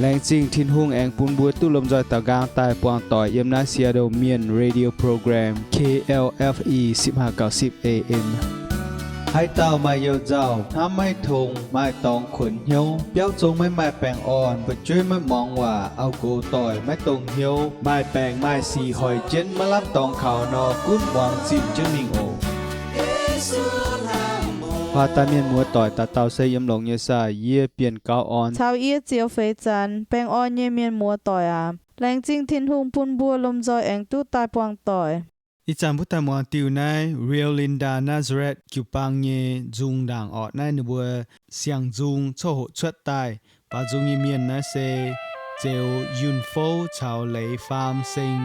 Laengz zingh Tin-Hungh aengx bun mbuo duqv lomh nzoih daux nqaang daaih buangh doic yiem naaiv Seattle Mienh Radio Program, K L F E sipv haa gauh sipv A M. Haaix dauh maaih you-nzauh, hnamv maiv tong, maaih dorngx kuonx hnyouv, biauv zong maiv maaih baengh orn, fu'jueiv maiv muangx waac, auv-gox doic maiv dongh hnyouv, maaih baengc maaih sic hoic jienv maiv lamh dorngx kaux nor, gunv muangx zinh jienv mingh oc. Huaax daaih mienh muoz doic, dauh dauh se yiem longx nyei saah? Yie Bienh Gauv Orn caux yie Ziouc Feix Zanx. Baengh orn nyei mienh muoz doic aac, laengz zingh Tin-Hungh bun mbuo lomh nzoih aengx duqv daaih buangh doic. Ih zanc mbuo daaih muangx diuh naaiv Real Linda Nazareth jiu-baang nyei nzung ndaangc orqc. Naaiv ninh mbuo siang-nzung coqv hoqc cuotv daaih. Baaux nzung nyei mienh naaiv se Zeux Yunh Fouv caux Leiz Faam Seng.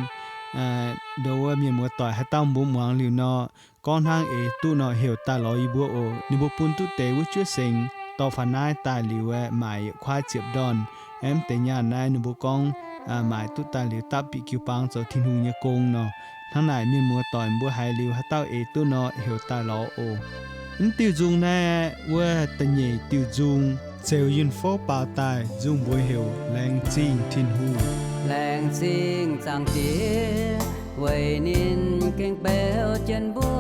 Nduov mienh muoz doic, haaix dauh mbuo muangx liuz nor, gorngv hnangv eix duqv nor, heuc daaih lorz yie mbuo oc. Ninh mbuo bun duqv deix wuov juov sengx dorh faaux naaiv daaih liuz aeqv, maaic yietc kuaaiv ziepc ndorn. Aeqv, mv deix nyaanh naaiv ninh mbuo gorngv maaic duqv daaih liuz dapv bieqc jiu-baang zoux Tin-Hungh nyei gong nor. Hnangv naaic mienh muoz doic, mbuo haiz liuz haaix dauh eix duqv nor, heuc daaih lorz oc. Mv diuh nzung naaiv aeqv, wuov da'nyeic diuh nzung, Zeux Yunh Fouv baaux daaih, nzung mbuox heuc Laengz Zingh Tin-Hungh. Laengz zingh Zaangc Diex, weic ninh gengh beu jienv mbuo.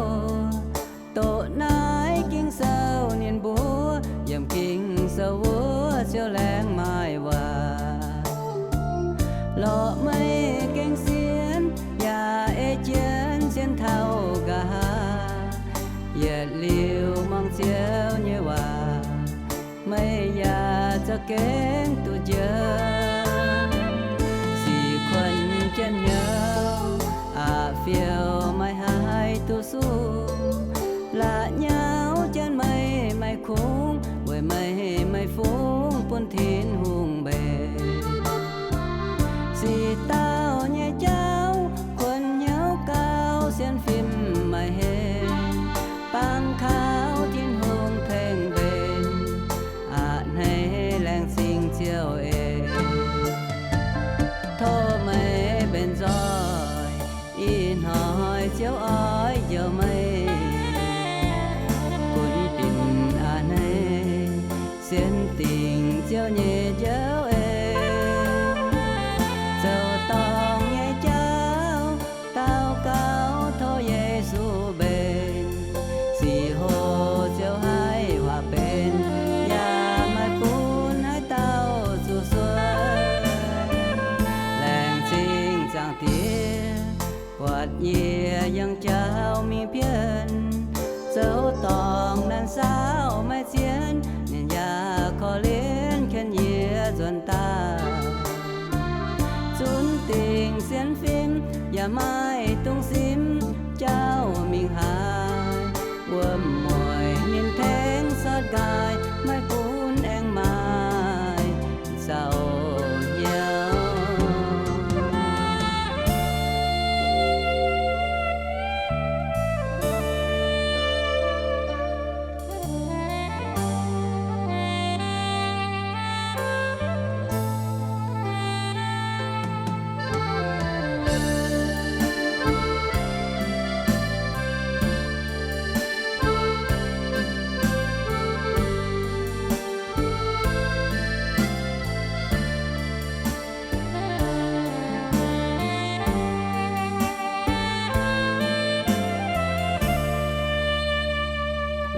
Doqc naaiv Ging-Sou ninh mbuo, yiem Ging-Sou wuov ziouc laengz maaih waac. Lorqc meih gengh sienx, yaac ei jienv sienx taux nqa'haav. Yietc liuz muangx Ziouv nyei waac, meih yaac za'gengh duqv njoux. Sic kuonx jienv hnyouv, aqc fiou maiv haih duqv suv. La'nyauv jienv meih maiv kungx, weic meih maiv fungx bun Tin-Hungh mbenc. Sic dauh nyei jauv kuonx hnyouv gauh sienx fim maiv henv, bangc kaux Tin-Hungh tengx mbenc. A'hneiv laengz zingh Ziouv eix, tov meih mbenc nzoih. Ih hnoi Ziouv oix njoux meih, gunv dinc a'hneiv sienx dingc Ziouv nyei njoux eix. Zoux dorngc nyei jauv daux gaux tov Yesu mbenc, zic hoc Ziouv haiz waac benx, yaac maiv bun haaix dauh zuqc suonv. Laengz zingh Zaangc Diex, buatc yie yangh jauv mingh bienh, zoux dorngc naanc saauv maiv zienv, ninh yaac korv-lienh ken yie nzuonx daaih. Zunc dingc sienx fim yaac maaih dungx simv jauv mingh haaix, wuom-mueic ninh tengx sortv nqaai, maiv gunv aengx maaih zaux hnyouv.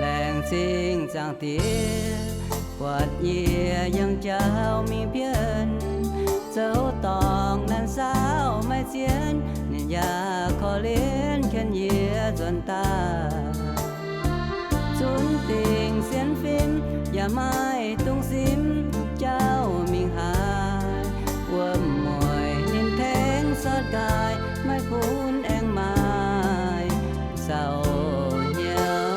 Laengz zingh Zaangc Diex, buatc yie yangh jauv mingh bienh, zoux dorngc naanc saauv maiv zienv, ninh yaac korv-lienh ken yie nzuonx daaih. Zunc dingc sienx fim yaac maaih dungx simv jauv mingh haaix, wuom-mueic ninh tengx sortv nqaai, maiv gunv aengx maaih zaux hnyouv.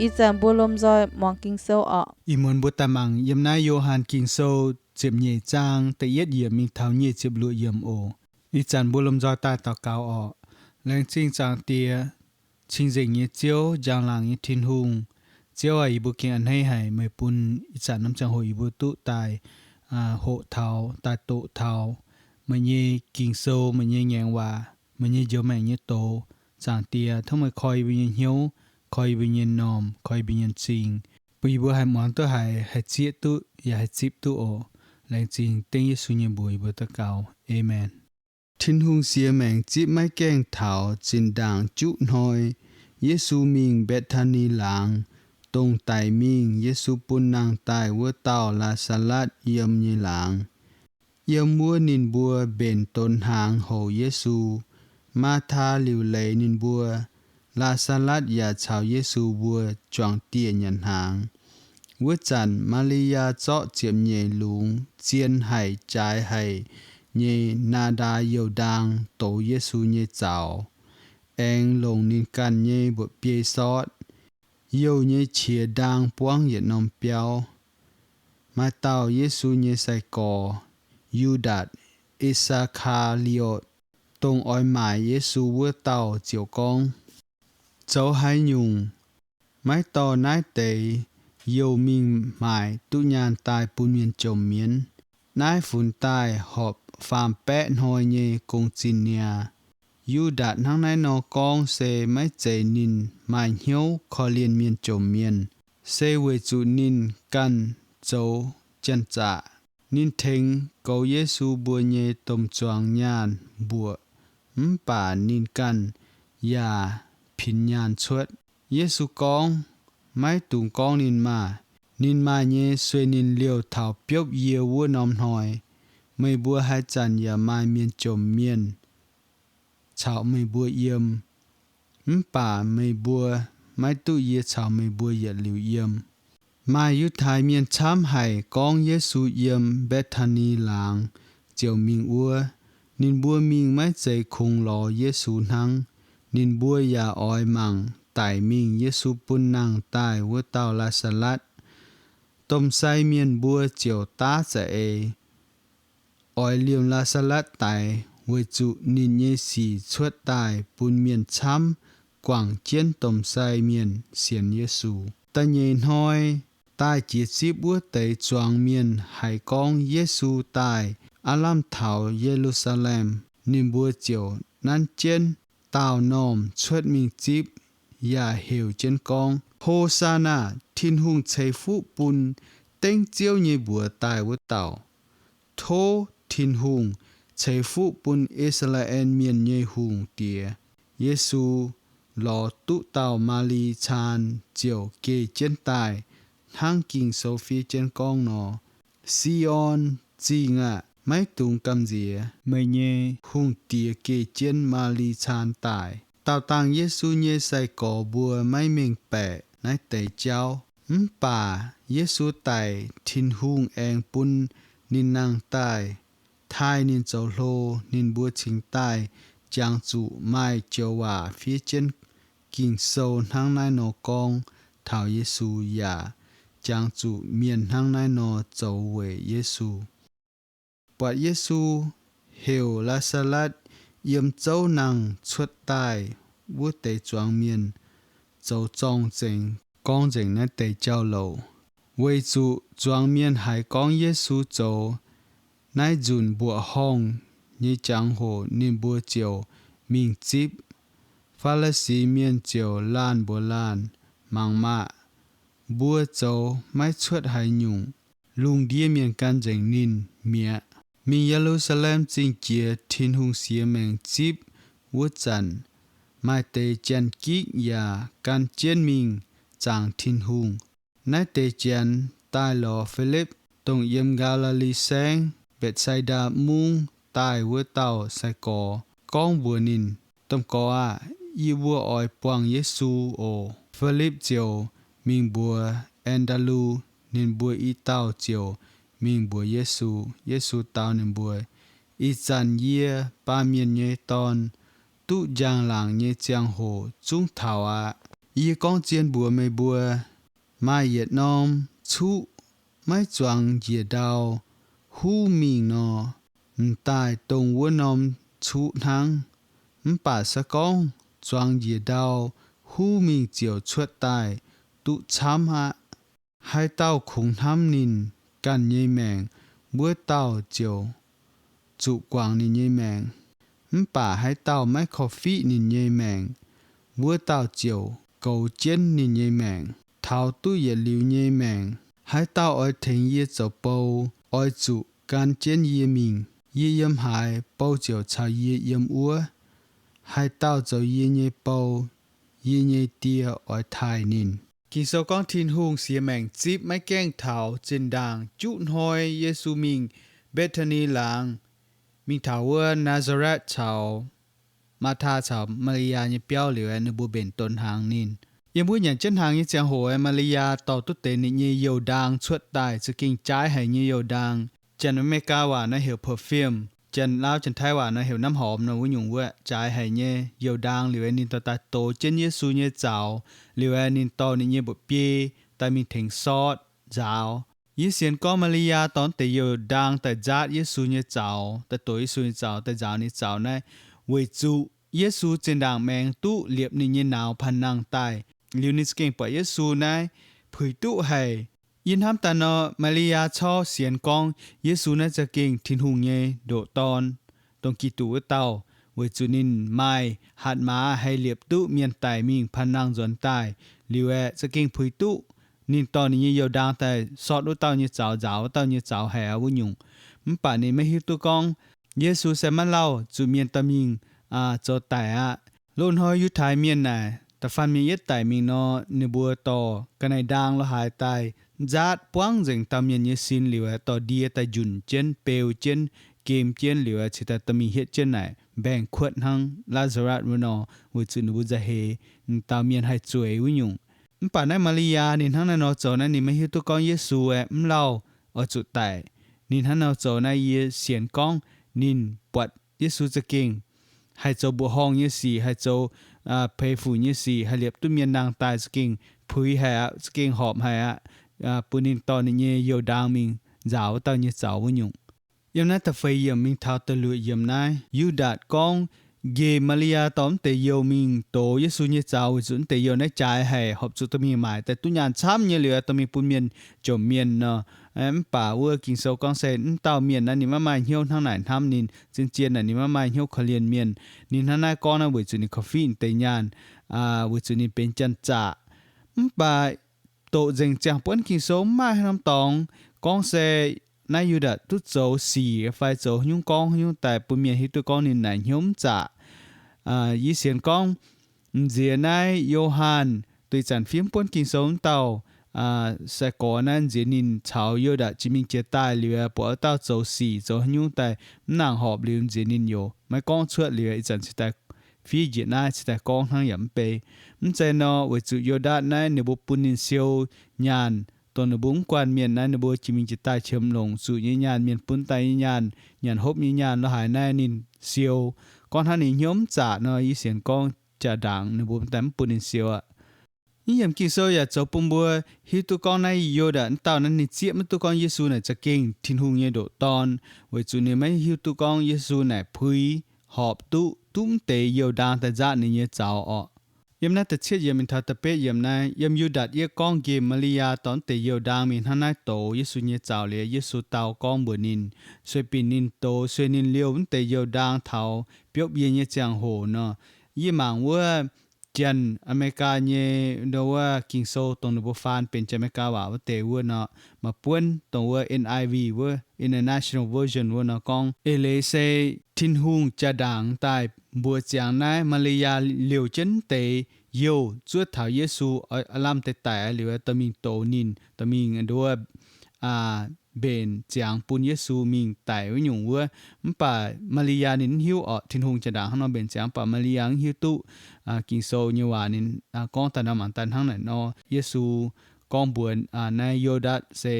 Ih zanc mbuo lomh nzoih muangx Ging-Sou orqc. Ih muonz mbuo daaih mangc yiem naaiv Yo^han Ging-Sou ziepc nyeic zaang da'yietv yiemc mingh taux nyic ziepc luoqc yiemc oc. Ih zanc mbuo lomh nzoih daaih daux gaux orqc. Laengz zingh Zaangc Diex, cing-nzengc nyei Ziouv, njang-laangc nyei Tin-Hungh. Ziouv aac, yie mbuo gengh a'hneiv haic meih bun ih zanc norm ziangh hoc yie mbuo duqv daaih hoqc taux, daaih doqc taux meih nyei Ging-Sou, meih nyei ngaengc waac, meih nyei njoux maengc nyei doz. Zaangc Diex, tov meih koi yie mbuo nyei hnyouv, koi yie mbuo nyei m'normh, koi yie mbuo nyei m'zing, bun yie mbuo haih muangx duqv haiz, haih zieqv duqv, yaac haih zipv duqv oc. Laengz zingh dengv Yesu nyei mbuox yie mbuo daux gaux. Aamen. Tin-Hungh siex maengc zipv maiv gaengh taux zinh ndaangc juqv hnoi, Yesu mingh Mbetc^taa^ni Laangz, dongh daic mingh Yesu bun nangh daaih wuov dauh Laa^saa^latv yiem nyei laangz. Yiem wuov ninh mbuo mbenc donx hnaangx houc Yesu. Maa^taa liuc leiz ninh mbuo. Laa^saa^latv yaac caux Yesu mbuo juangc dieh nyanc hnaangx. Wuov zanc Maa^li^yaa zorqv ziepc nyeic lungz zien haic, jaaix haic nyei naa^ndaa youh ndaang dox Yesu nyei zaux, aengx longc ninh ganh nyei mba'biei sortv, youh nyei qiex ndaang buangv yietc norm biauv. Maaih dauh Yesu nyei sai-gorx, Yu^ndaatc I^saa^kaa^li^otc, dongh oix maaic Yesu wuov dauh ziouc gorngv, Zoux haaix nyungc maiv dorh naaiv deix youh mingh maaic duqv nyaanh daaih bun mienh jomc mienv? Naaiv funx daaih horpc faam-baeqv hnoi nyei gong-zinh niaa. Yu^ndaatc hnangv naaiv nor gorngv se maiv zeiz ninh maaih hnyouv korv-lienh mienh jomc mienh, se weic zuqc ninh ganh zoux janx-zaqc. Ninh tengx goux Yesu mbuo nyei domh zuangx nyaanh mbuoqc, mv baac ninh ganh yaac pinx nyaanh cuotv. Yesu gorngv, Maiv dungx gorngv ninh maah! Ninh maaih nyei sueih ninh liouh taux biopv yie wuov norm hnoi. Meih mbuo haaix zanc yaac maaih mienh jomc mienh caux meih mbuo yiem, mv baac meih mbuo maiv duqv yie caux meih mbuo yietc liuz yiem. Maaih Yiutai Mienh camv haic gorngv Yesu yiem Mbetc^taa^ni Laangz ziouc mingh wuov. Ninh mbuo mingh maiv zeiz kungx lorz Yesu hnangv. Ninh mbuo yaac oix mangc daic mingh Yesu bun nangh daaih wuov dauh Laa^saa^latv. Domh sai mienh mbuo ziouc daav za'eix oix liemh Laa^saa^latv daix, weic zuqc ninh nyei sic cuotv daaih bun mienh camv guangc jienv domh sai mienh sienx Yesu. Da'nyeic hnoi, daaih jiex zipv wuov deix zuangx mienh haiz gorngv Yesu daaih aav lamh taux Ye^lu^saa^lem. Ninh mbuo ziouc nanv jienv daauh normh cuotv mingh zipv, yaac heuc jienv gorngv, Ho^saa^naa! Tin-Hungh ceix fuqv bun dengv Ziouv nyei mbuox daaih wuov dauh. Tov Tin-Hungh ceix fuqv bun I^saa^laa^en Mienh nyei Hungh Diex! Yesu lorz duqv dauh maaz-li caan ziouc geh jienv daaih, hnangv Ging-Sou fiev jienv gorngv nor, Si^on Zingh aah! Maiv dungx gamh nziex. Meih nyei Hungh Diex geh jienv maaz-li caan daaih. Daauh dangh Yesu nyei sai-gorx mbuo maiv mengh baeqc naaiv deix jauv. Mv baac Yesu daic, Tin-Hungh aengx bun ninh nangh daaih, taaih ninh zoux hlo. Ninh mbuo cingx daaih jangx zuqc maaih joux waac fiev jienv Ging-Sou hnangv naaiv nor gorngv taux Yesu, yaac jangx zuqc mienh hnangv naaiv nor zoux weic Yesu. Buatc Yesu heuc Laa^saa^latv yiem zouv nangh cuotv daaih wuov deix zuangx mienh zoux zorng-zengx gorngv nzengc naaiv deix jauv-louc, weic zuqc zuangx mienh haiz gorngv Yesu zoux naaiv nzunc mbuoqc horngh nyei jangx-hoc ninh mbuo ziouc mingh zipv. Faa^li^si Mienh ziouc laanh mbuox laanh, Mangc maah! Mbuo zoux maiv cuotv haaix nyungc. Lungh ndiev mienh gan nzengc ninh mi'aqv. Mingh Ye^lu^saa^lem zingh jiex Tin-Hungh siex maengc zipv wuov zanc, maaih deix janx-gikv yaac gan jienv mingh zaangc Tin-Hungh. Naaiv deix janx daaih lorz Filipv, dongh yiem Gaa^li^li Saengv, Mbetc^sai^ndaa Mungv daaih wuov dauh sai-gorx, gorngv mbuox ninh, Domh gorx aah! Yie mbuo oix buangh Yesu oc. Filipv ziouc mingh mbuox An^ndaa^lu. Ninh mbuo i dauh ziouc mingh mbuox Yesu. Yesu dau ninh mbuo, Ih zanc yie, Baamh Mienh nyei Dorn, duqv njang-laangc nyei ziangh hoc zungv taux aqv. Yie gorngv zien mbuox meih mbuo, maaih yietc norm cuqv maiv zuangx njiec ndau huv mingh nor, m'daaih dongh wuov norm cuqv hnangv. Mv baac se gorngv zuangx njiec ndau huv mingh ziouc cuotv daaih duqv camv aqv. Haaix dauh kungx hnamv ninh ganh nyei maengc, wuov dauh ziouc zuqc guangc ninh nyei maengc. Mv baac haaix dauh maiv korv-fiqv ninh nyei maengc, wuov dauh ziouc goux jienv ninh nyei maengc. Taux duqv yietc liuz nyei maengc, haaix dauh oix tengx yie zoux bou, oix zuqc gan jienv yie mingh. Yie yiem haaix, bou ziouc caux yie yiem wuov. Haaix dauh zoux yie nyei bou, yie nyei Die oix taaih ninh. Ging-Sou gorngv Tin-Hungh siex maengc zipv maiv gaengh taux zinh ndaangc juqv hnoi Yesu mingh Mbetc^ta^ni Laangz, mingh taux wuov Naa^saa^letv caux Maa^taa caux Maa^li^yaa nyei biauv liuz, ninh mbuo mbenc donx hnaangx ninh. Yiem wuov nyanc jienv hnaangx nyei ziangh hoc, Maa^li^yaa dorh duqv deix ninh nyei youh ndaang cuotv daaih, za'gengh jaaix haic nyei youh ndaang. Janx-Ame^li^gaa waac nor heuc perfume, Janx-Laauv Janx-Taiv waac nor heuc น้ำหอม nor wuov nyungc wuov, jaaix haic nyei youh ndaang liuz, ninh dorh daaih dox jienv Yesu nyei zaux liuz, ninh dorh ninh nyei mba'biei daaih mingh tengx sortv nzaaux. Yie sienx gorngv Maa^li^yaa dorh deix youh ndaang daaih nzaatv Yesu nyei zaux, daaih dox Yesu nyei zaux, daaih nzaaux ninh zaux naaiv, weic zuqc Yesu zinh ndaangc maengx duqv liepc ninh nyei nauz panh nangh daaih. Liuz ninh za'gengh buatc Yesu naaiv puix duqv haic. Yie hnamv daaih nor, Maa^li^yaa corc sienx gorngv Yesu naaiv za'gengh Tin-Hungh nyei ndoqc Dorn, dongh Giduc wuov dauh, weic zuqc ninh maaih hatc maaz haih liepc duqv mienh daic mingh panh nangh nzuonx daaih. Liuz aeqv, za'gengh puix duqv ninh dorh ninh nyei youh ndaang daaih sortv wuov dauh nyei zaux, nzaaux wuov dauh nyei zaux haic aqv wuov nyungc. Mv baac ninh maiv hiuv duqv gorngv Yesu se maiv lauh zuqc mienh dorh mingh zoux daic aqv. Loz-hnoi Yiutai Mienh naaic, da'faanh mienh yietv daic mingh nor, ninh mbuo dorh ga'naaiv-ndaang lorz haaix daaih nzaatv buangv nzengc dauh mienh nyei sin liuz aeqv, dorh ndie daaih njunc jienv, beu jienv, gem jienv liuz aeqv, cingx daaih dorh mingh hietv jienv naaic mbaengx-kuotv hnangv Laa^saa^letv wuov nor, weic zuqc ninh mbuo nzauh heix dauh mienh haih zueiz wuov nyungc. Mv baac naaiv Maa^li^yaa ninh hnangv naaiv nor zoux naaiv, ninh maiv hiuv duqv gorngv Yesu aeqv, mv lauh oix zuqc daic. Ninh hnangv nor zoux naaiv, yie sienx gorngv ninh buatc Yesu za'gengh haih zoux mbuoqc horngh nyei sic, haih zoux peix fuc nyei sic, haih liepc duqv mienh nangh daaih, za'gengh puix haic aqv, za'gengh horpc haic aqv, bun ninh dorh ninh nyei youh ndaang mingh nzaaux wuov dauh nyei zaux wuov nyungc. Yiem naaiv da'feix yiemc mingh taux da'luoqc yiemc naaiv, Yu^ndaatc gorngv nqemh Maa^li^yaa dorh mv deix youh mingh dox Yesu nyei zaux, weic zuqc mv deix youh naaiv jaaix haic, horpc zuqc dorh mingh maaic daaih duqv nyaanh camv nyei liuz dorh mingh bun mienh jomc mienh nor. Mv baac wuov Ging-Sou gorngv se mv dauh mienh naaiv ninh maiv maaih hnyouv hnangv naaic hnamv ninh. Zien-zien naaic ninh maiv maaih hnyouv korv-lienh mienh. Ninh hnangv naaiv gorngv naaiv weic zuqc ninh korv-fiqv deix nyaanh, weic zuqc ninh benx janx-zaqc. Mv baac doqc nzengc ziangh buonv Ging-Sou mv maaih haaix norm dorngx gorngv se naaiv Yu^ndaatc duqv zoux sic fai zoux haaix nyungc gorngv haaix nyungc daaih bun mienh hiuv duqv gorngv ninh naaic hnyouv mv zaqc. Yie sienx gorngv m'nziex naaiv Yo^han, doix zanc fiev buonv Ging-Sou wuov dauh, sai-gorx naaiv, m'nziex ninh caux Yu^ndaatc jiex mingh jiex daaih liuz, buatc wuov dauh zoux sic zoux haaix nyungc daaih mv nangc horpc liuz, m'nziex ninh youc maiv gorngv cuotv liuz, ih zanc cingx daaih fiev njiec naaiv cingx daaih gorngv hnangv yaac mv bei. Mv zeiz nor, weic zuqc Yu^ndaatc naaiv ninh mbuo bun ninh siou nyaanh, dongh ninh mbuo mv guanh mienh naaiv, ninh mbuo jiex mingh jiex daaih qiemx longc zuqc nyei nyaanh, mienh bun daaih nyei nyaanh, nyanc hopv nyei nyaanh lorz haaix naaiv ninh siou. Gorngv hnangv ninh hnyouv mv zaqc nor, yie sienx gorngv jaa-ndaangc ninh mbuo daaih mv bun ninh siou aqv. Naaiv yiemc Ging-Sou yaac zoux bun mbuo hiuv duqv gorngv naaiv Yu^ndaatc wuov dauh naaiv ninh zieqv maiv duqv gorngv Yesu naaic za'gengh Tin-Hungh nyei ndoqc Dorn, weic zuqc ninh maiv hiuv duqv gorngv Yesu naaic puix horpc duqv, duqv mv deix youh ndaang daaih nzaatv ninh nyei zaux orqc. Yiem naaiv da'cietv yiemc mingh taux da'betv yiemc naaiv, yiem Yu^ndaatc yietv gorngv nqemh Maa^li^yaa dorh mv deix youh ndaang mingh hnangv naaiv dox Yesu nyei zaux liuz, Yesu dau gorngv mbuox ninh, sueih binc ninh dox, sueih ninh liouh mv deix youh ndaang taux biopv yie nyei ziangh hoc nor. Yie mangc wuov Janx-Ame^li^gaa nyei wuov Ging-Sou dongh ninh mbuo faan benx Janx-Ame^li^gaa waac wuov deix wuov nor, maaih buonv dongh wuov N I V wuov, International Version wuov nor gorngv, eix leiz se Tin-Hungh jaa-ndaangc daaih mbuox ziangx naaiv Maa^li^yaa liouh jienv deix youh zuov taux Yesu, aav lamh deix daic liuz dorh mingh dox ninh, dorh mingh nduov mbenc ziangx bun Yesu mingh daic wuov nyungc wuov. Mv baac Maa^li^yaa ninh mv hiuv orqc, Tin-Hungh jaa-ndaangc hnangv nor mbenc ziangx, mv baac Maa^li^yaa mv hiuv duqv Ging-Sou nyei waac ninh gorngv daaih nor mangc daaih hnangv naaic nor. Yesu gorngv mbuox naaiv Yu^ndaatc se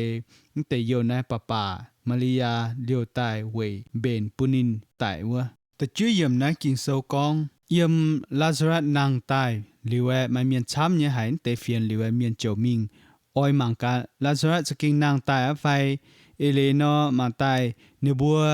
mv deix youh naaiv baac baac Maa^li^yaa liouh daaih weic mbenc bun ninh daic wuov. Da'juov yiemc naaiv Ging-Sou gorngv, yiem Laa^saa^letv nangh daaih liuz aeqv, maaih mienh camv nyei haiz mv deix fienx liuz aeqv, mienh ziouc mingh oix mangc gaax Laa^saa^letv za'gengh nangh daaih aqv fai. Eix leiz nor mangc daaih ninh mbuo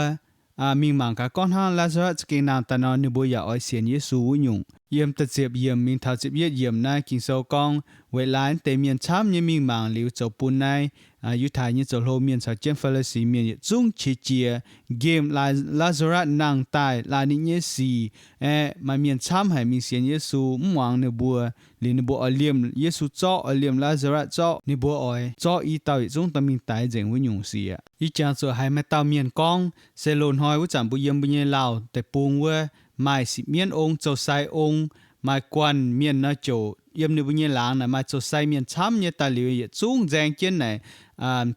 mingh mangc gaax gorngv hnangv Laa^saa^letv za'gengh nangh daaih nor, ninh mbuo yaac oix sienx Yesu wuov nyungc. Yiem da'ziepc yiemc mingh taux ziepc yietv yiemc naaiv Ging-Sou gorngv, weic laaix mv deix mienh camv nyei mingh mangc liuz zoux bun naaiv Yiutai nyei zoux hlo mienh caux jienv Faa^li^si mienh yietc zungv qiex jiez nqemh laaix Laa^saa^latv nangh daaih laaix ninh nyei sic. Aeqv, maaih mienh camv haic mingh sienx Yesu, mv muangx ninh mbuo. Liuz ninh mbuo oix liemh Yesu zorqv, oix liemh Laa^saa^latv zorqv. Ninh mbuo oix zorqv i dauh yietc zungv dorh mingh daix nzengc wuov nyungc sic aqv. Yie jangx zuqc haiz maaih dauh mienh gorngv, se loz-hnoi wuov zanc mbuo yiem mbuo nyei Lauh deic-bung wuov maaih sipv mienv ong, zoux sai ong, maaih guanh mienh nor ziouc yiem ninh mbuo nyei laangz naaic maaih zoux sai mienh camv nyei daaih liuz yietc zungv nzaeng jienv naaic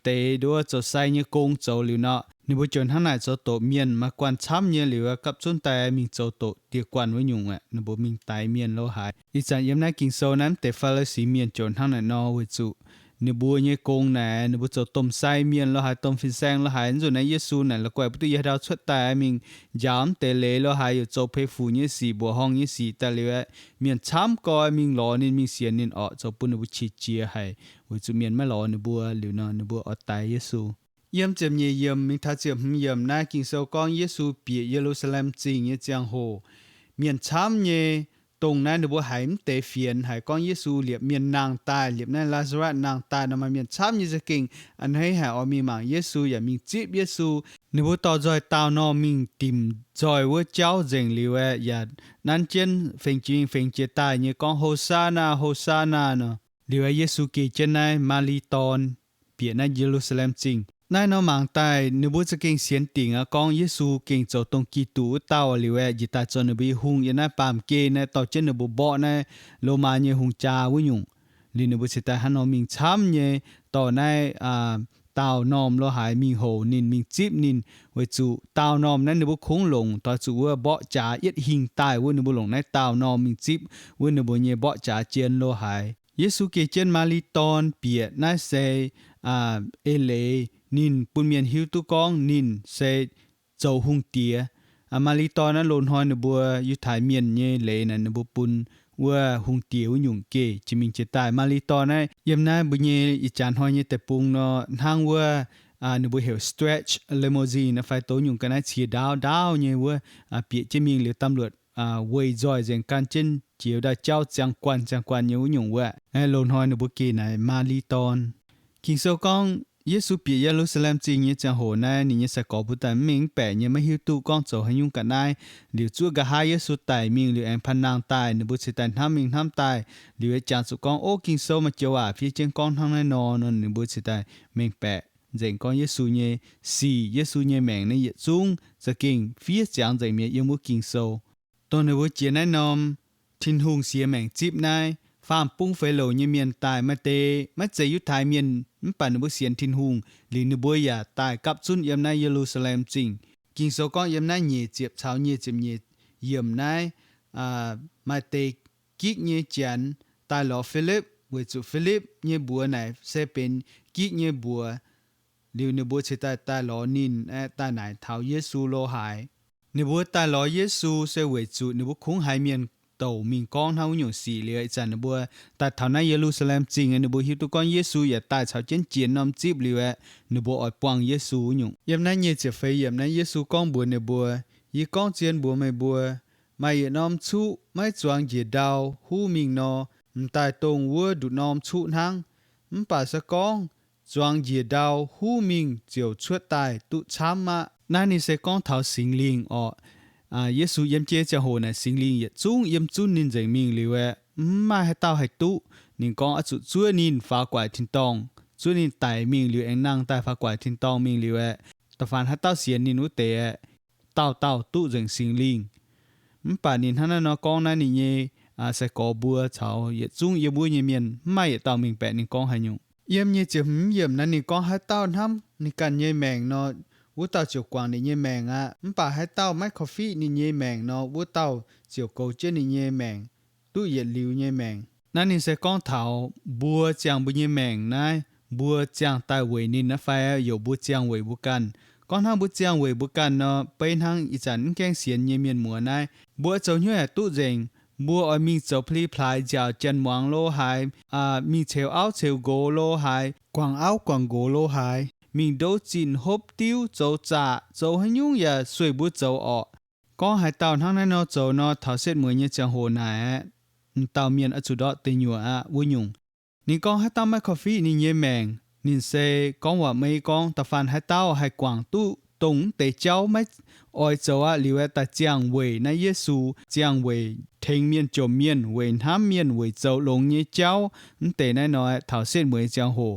deix nduov zoux sai nyei gong zoux liuz nor, ninh mbuo ziouc hnangv naaic zoux doqc mienh maaih guanh camv nyei liuz gapv zunv daaih mingh zoux doqc dieh guanh wuov nyungc aqv. Ninh mbuo mingh daix mienh lo haaix. Ih zanc yiem naaiv Ging-Sou naaiv mv deix Faa^li^si mienh ziouc hnangv naaic nor weic zuqc ninh mbuo nyei gong naaic ninh mbuo zoux domh sai mienh lo haaix, domh fin-saeng lo haaix. Nzunc naaiv Yesu naaic la'guaih mbuo duqv yie haaix ndau cuotv daaih mingh njaaux mv deix leiz lo haaix, yaac zoux peix fuc nyei sic, mbuoqc horngh nyei sic daaih liuz aeqv, mienh camv goi mingh lorz ninh, mingh sienx ninh orqc, zoux bun ninh mbuo qiex jiez haic weic zuqc mienh maiv lorz ninh mbuo. Liuz nor ninh mbuo oix daix Yesu. Yiem ziepc nyeic yiemc mingh taux ziepc hmz yiemc naaiv Ging-Sou gorngv Yesu bieqc Ye^lu^saa^lem Zingh nyei ziangh hoc, mienh camv nyei, dongh naaiv ninh mbuo haiz mv deix fienx haiz gorngv Yesu liepc mienh nangh daaih, liepc naaiv Laa^saa^latv nangh daaih nor, maaih mienh camv nyei za'gengh a'hneiv haic oix mingh mangc Yesu yaac mingh zipv Yesu. Ninh mbuo dorh nzoih daauh normh mingh dimc nzoih wuov jauv nzengc liuz aeqv, yaac nanv jienv fengx jiex mingh fengx jiex daaih nyei gorngv, Hosaanaa, Hosaanaa nor. Liuz aeqv, Yesu geh jienv naaiv Maa^li Dorn, bieqc naaiv Ye^lu^saa^lem Zingh. Naaiv nor mangc daaih ninh mbuo za'gengh sienx dingc aqv gorngv Yesu gengh zoux dongh Giduc wuov dauh liuz aeqv, njiec daaih zoux ninh mbuo nyei hungh. Yiem naaiv baamh gen naaiv dorh jienv ninh mbuo mborqv naaiv Lomaa nyei hungh jaa wuov nyungc. Liuz ninh mbuo cingx daaih hnangv nor mingh camv nyei dorh naaiv daauh normh lo haaix mingh houc ninh, mingh zipv ninh, weic zuqc daauh normh naaiv ninh mbuo kungx longc doix zuqc wuov mborqv jaax yietv hingh daaih wuov, ninh mbuo longc naaiv daauh normh mingh zipv wuov ninh mbuo nyei mborqv jaax jien lo haaix. Yesu geh jienv Maa^li Dorn bieqc naaiv se eix leiz ninh bun mienh hiuv duqv gorngv ninh se zoux hungh diex. Maa^li Dorn naaiv loz-hnoi ninh mbuo Yiutai Mienh nyei leiz naaic ninh mbuo bun wuov hungh diex wuov nyungc geh jiex mingh jiex daaih. Maa^li Dorn naaiv yiem naaiv mbuo nyei ih jaax hnoi nyei deic-bung nor hnangv wuov ninh mbuo heuc stretch limousine fai douz nyungc ga'naaiv cie ndaauv ndaauv nyei wuov, bieqc jienv mingh liuz ตำรวจ weic nzoih nzengc gan jienv jiex ndaaih jauv ziangh guanh ziangh guanh nyei wuov nyungc wuov. Loz-hnoi ninh mbuo geh naaic Maa^li Dorn. Ging-Sou gorngv Yesu bieqc Ye^lu^saa^lem Zingh nyei ziangh hoc naaiv, ninh nyei sai-gorx mbuo daaih mv mengh mv baeqc nyei, maiv hiuv duqv gorngv zoux haaix nyungc ga'naaiv. Liuz zuov nqa'haav Yesu daic mingh liuz aengx panh nangh daaih, ninh mbuo cingx daaih hnamv mingh hnamv daaih. Liuz jangx zuqc gorngv, Ov, Ging-Sou maaih joux waac fiev jienv gorngv hnangv naaiv nor, nor ninh mbuo cingx daaih mengh baeqc nzengc gorngv Yesu nyei sic, Yesu nyei maengc naaiv yietc zungv za'gengh fiev ziangx nzengc mi'aqv yiem wuov Ging-Sou. Dongh ninh mbuo jiex naaiv norm Tin-Hungh siex maengc zipv naaiv, faam-bung feix louc nyei mienh daaih, maaih deix maiv zeiz Yiutai Mienh mv baac ninh mbuo sienx Tin-Hungh, liuz ninh mbuo yaac daaih gapv zunv yiem naaiv Ye^lu^saa^lem Zingh. Ging-Sou gorngv yiem naaiv nyeic ziepc caux nyic ziepc nyeic yiemc naaiv, maaih deix gitv nyei Janx daaih lorz Filipv, weic zuqc Filipv nyei mbuox naaic se benx gitv nyei mbuox. Liuz ninh mbuo cingx daaih daaih lorz ninh, daaih naaic taux Yesu lo haaix. Ninh mbuo daaih lorz Yesu se weic zuqc ninh mbuo kungx haiz mienh douc mingh gorngv hnangv wuov nyungc sic liuz, ih zanc ninh mbuo daaih taux naaiv Ye^lu^saa^lem Zingh, ninh mbuo hiuv duqv gorngv Yesu yaac daaih caux jienv jiex norm zipv liuz aeqv, ninh mbuo oix buangh Yesu wuov nyungc. Yiem naaiv nyic ziepc feix yiemc naaiv Yesu gorngv mbuox ninh mbuo, Yie gorngv zien mbuox meih mbuo, maaih yietc norm cuqv maiv zuangx njiec ndau huv mingh nor, m'daaih dongh wuov nduqc norm cuqv hnangv. Mv baac se gorngv zuangx njiec ndau huv mingh ziouc cuotv daaih duqv camv aqv. Naaiv ninh se gorngv taux Singx Lingh orqc. Yesu yiem jienv ziangh hoc naaic Singx Lingh yietc zungv yiem zunv ninh nzengc mingh liuz aeqv, mv maaih haaix dauh haih duqv. Ninh gorngv oix zuqc zuov ninh faaux guaax tin-dorngh, zuov ninh daic mingh liuz aengx nangh daaih faaux guaax tin-dorngh mingh liuz aeqv, da'faanh haaix dauh sienx ninh wuov deix aeqv, dauh dauh duqv nzengc Singx Lingh. Mv baac ninh hnangv naaiv nor gorngv naaiv ninh nyei sai-gorx mbuo caux yietc zungv yiem wuov nyei mienh mv maaih yietc dauh mengh baeqc ninh gorngv haaix nyungc. Yiem nyic ziepc hmz yiemc naaiv ninh gorngv haaix dauh hnamv ninh ganh nyei maengc nor, wuov dauh ziouc guangc ninh nyei maengc aqv. Mv baac haaix dauh maiv korv-fiqv ninh nyei maengc nor, wuov dauh ziouc goux jienv ninh nyei maengc duqv yietc liuz nyei maengc. Naaiv ninh se gorngv taux mbuo ziangh mbuo nyei maengc naaiv, mbuo ziangh daaih weic ninh naaiv fai youc mbuo ziangh weic mbuo ganh. Gorngv hnangv mbuo ziangh weic mbuo ganh nor, beiv hnangv ih zanc mv gaengh sienx nyei mienh muoz naaiv, mbuo zoux hnyouv haic duqv nzengc, mbuo oix mingh zoux pli-plaaix nziaauc janx muangx lo haaix, mingh ceux auv ceux nqox lo haaix, guangc auv guangc nqox lo haaix, mingh ndouv zinh hopv diuv zoux zaqc zoux haaix nyungc yaac sueih mbuo zoux orqc. Gorngv haaix dauh hnangv naaiv nor zoux nor, taux setv mueiz nyei ziangh hoc naaic aeqv, m'dauh mienh oix zuqc ndortv deic nyuoqc aqv wuov nyungc. Ninh gorngv haaix dauh maiv korv-fiqv ninh nyei maengc, Ninh se gorngv waac mei gorngv da'faanh haaix dauh haih guangc duqv dongh mv deix jauv maiv oix zoux aqv liuz aeqv, daaih ziangh weic naaiv Yesu, ziangh weic tengx mienh jomc mienh, weic hnamv mienh, weic zoux longx nyei jauv. Mv deix naaiv nor, taux setv mueiz nyei ziangh hoc,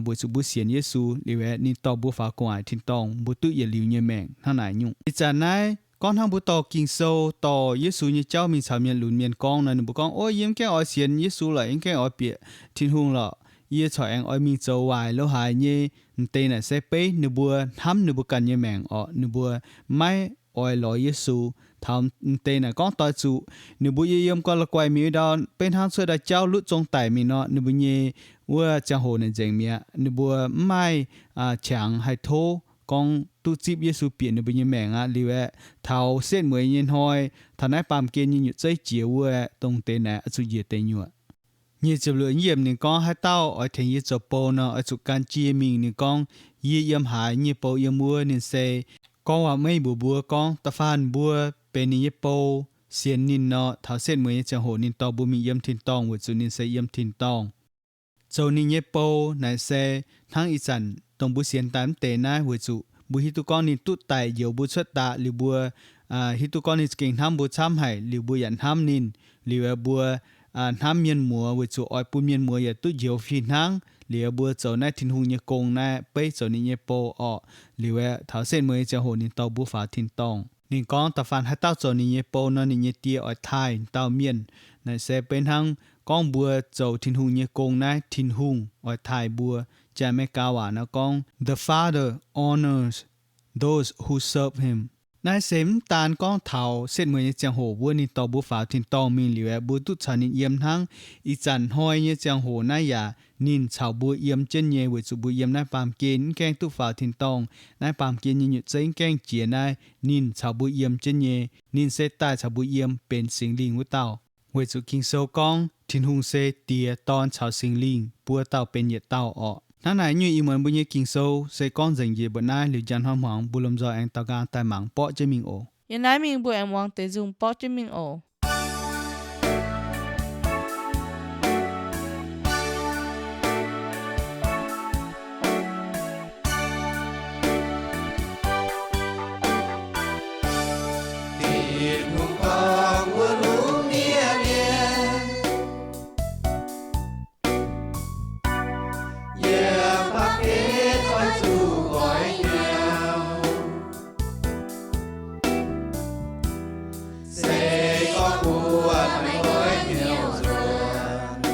weic zuqc mbuo sienx Yesu liuz aeqv, ninh dorh mbuo faaux gu'nguaaic tin-dorngh, mbuo duqv yietc liuz nyei maengc hnangv naaic nyungc. Ih zanc naaiv gorngv hnangv mbuo dorh Ging-Sou, dorh Yesu nyei jauv mingh caux mienh lunx mienh gorngv nor, ninh mbuo gorngv, Ov, yie mv gaengh oix sienx Yesu lorqc, yie mv gaengh oix bieqc Tin-Hungh lorqc. Yie corc aengx oix mingh zoux waaic lo haaix nyei. Mv deix naaic se beiv ninh mbuo hnamv ninh mbuo ganh nyei maengc orqc, ninh mbuo maiv oix lorz Yesu. Taux mv deix naaic gorngv doix zuqc ninh mbuo yiem yiem gau la'guaih mi'aqv ndau, beiv hnangv cuotv ndau jauv lutv zong daic mingh nor, ninh mbuo nyei wuov ziangh hoc naaic nzengc mi'aqv. Ninh mbuo mv maaih qangx haih tov gorngv duqv zipv Yesu bieqc ninh mbuo nyei maengc aqv. Liuz aeqv, taux setv mueiz nyei hnoi, taux naaiv baamh gen nyei nyutc zeiv jiex wuov aeqv, dongh deix naaic oix zuqc njiec deic nyuoqc. Nyic ziepc luoqc yiemc ninh gorngv, Haaix dauh oix tengx yie zoux bou nor, oix zuqc gan jienv yie mingh. Ninh gorngv, Yie yiem haaix, nyei bou yiem wuov. Ninh se gorngv waac meiv mbuox mbuo gorngv, da'faanh mbuo benx ninh nyei bou, sienx ninh nor, taux setv mueiz nyei ziangh hoc ninh dorh mbuo mingh yiem tin-dorngh weic zuqc ninh se yiem tin-dorngh. Zoux ninh nyei bou naaic se hnangv ih zanc dongh mbuo sienx daaih mv deix naaiv, weic zuqc mbuo hiuv duqv gorngv ninh duqv daic njoux mbuo cuotv daqc liuz mbuo hiuv duqv gorngv ninh za'gengh hnamv mbuo camv haic liuz mbuo yaac hnamv ninh. Liuz mbuo hnamv mienh muoz weic zuqc oix bun mienh muoz yaac duqv njoux fih hnangv. Liuz mbuo zoux naaiv Tin-Hungh nyei gong naaiv beiv zoux ninh nyei bou orqc. Liuz aeqv, taux setv mueiz nyei ziangh hoc ninh dorh mbuo faaux tin-dorngh. Ninh gorngv da'faanh haaix dauh zoux ninh nyei bou nor, ninh nyei Die oix taaih dauh mienh. Naaic se beiv hnangv gorngv mbuo zoux Tin-Hungh nyei gong naaiv, Tin-Hungh oix taaih mbuo. Jaa-Me^gaa waac nor gorngv, The Father honors those who serve him. Naaiv se mv daan gorngv taux setv mueiz nyei ziangh hoc wuov ninh dorh mbuo faaux tin-dorngh mingh liuz aeqv, mbuo duqv caux ninh yiem hnangv. Ih zanc hnoi nyei ziangh hoc naaiv yaac ninh caux mbuo yiem jienv nyei, weic zuqc mbuo yiem naaiv baamh gen mv gaengh duqv faaux tin-dorngh. Naaiv baamh gen nyei nyutc zeiv mv gaengh jiex naaiv, ninh caux mbuo yiem jienv nyei. Ninh se daaih caux mbuo yiem benx Singx Lingh wuov dauh. Weic zuqc Ging-Sou gorngv Tin-Hungh se Die, Dorn caux Singx Lingh buo dauh benx yietc dauh orqc. Hnangv naaic nyungc ih muonz mbuo nyei Ging-Sou se gorngv nzengc njiec mbuo naaiv. Liuz njang hnoi hmuangx mbuo lomh nzoih aengx daaux nqaang daaih mangc borqv jienv mingh oc. Yiem naaiv mingh mbuo aengx muangx deix nzung borqv jienv mingh oc. Tin-Hungh dorh wuov lungh ndiev mienh, yiem baamh gen oix zuqc nqoi nyauv. Se gorngv mbuo maiv nqoi nyauv nzuonx,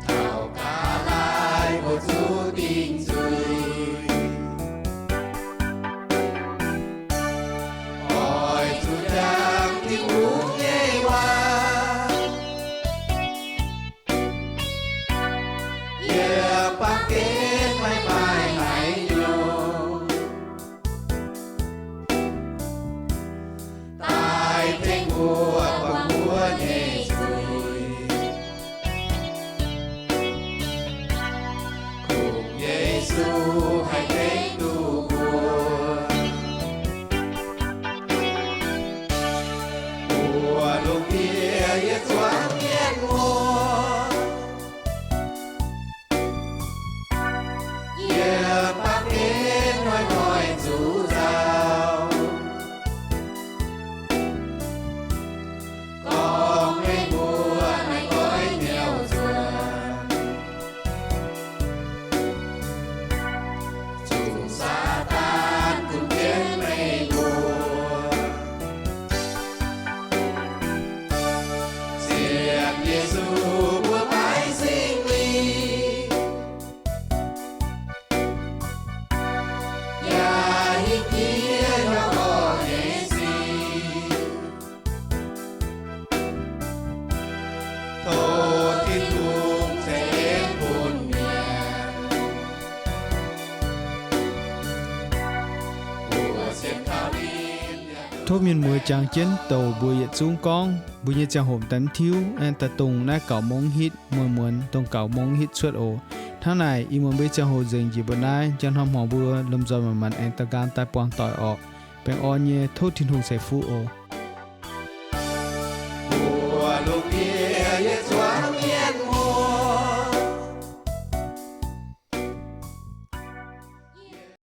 taux gaax laai mbuo zuqc dingc zuiz. Oix zuqc jangx Tin-Hungh nyei waac, yiem baamh gen maiv maaih haaix nyungc daaih tengx mbuo buangh mbuo nyei zuiz. Kungx Yesu haih tengx duqv mbuo. Mbuo lungh ndiev yietc zungv mienh muoz, yiem baamh gen hnoi-hnoi zuqc nzauh, gorngv meih mbuo maiv nqoi nyauv nzuonx, zuqc Saadaan gunv jienv meih mbuo. Sienx Yesu mbuo maiv singx lingh, yaac hingh jiex hnyouv orqv nyei sic. Tov Tin-Hungh ceix en bun mienh. Tov mienh muoz jangx jienv douc mbuo yietc zungv gorngv. Mbuo nyei ziangh hoc daaih mv tiuv, aengx daaih dongh naaiv gauh mong hitv, muonz-muonz dongh gauh mong hitv cuotv oc. Hnangv naaic, ih muonz mbuo nyei ziangh hoc nzengc njiec mbuo naaiv. Njang hnoi hmuangx mbuo lomh nzoih manc-manc aengx daaux nqaang daaih buangh doic orqc. Baengh orn nyei, tov Tin-Hungh ceix fuqv oc.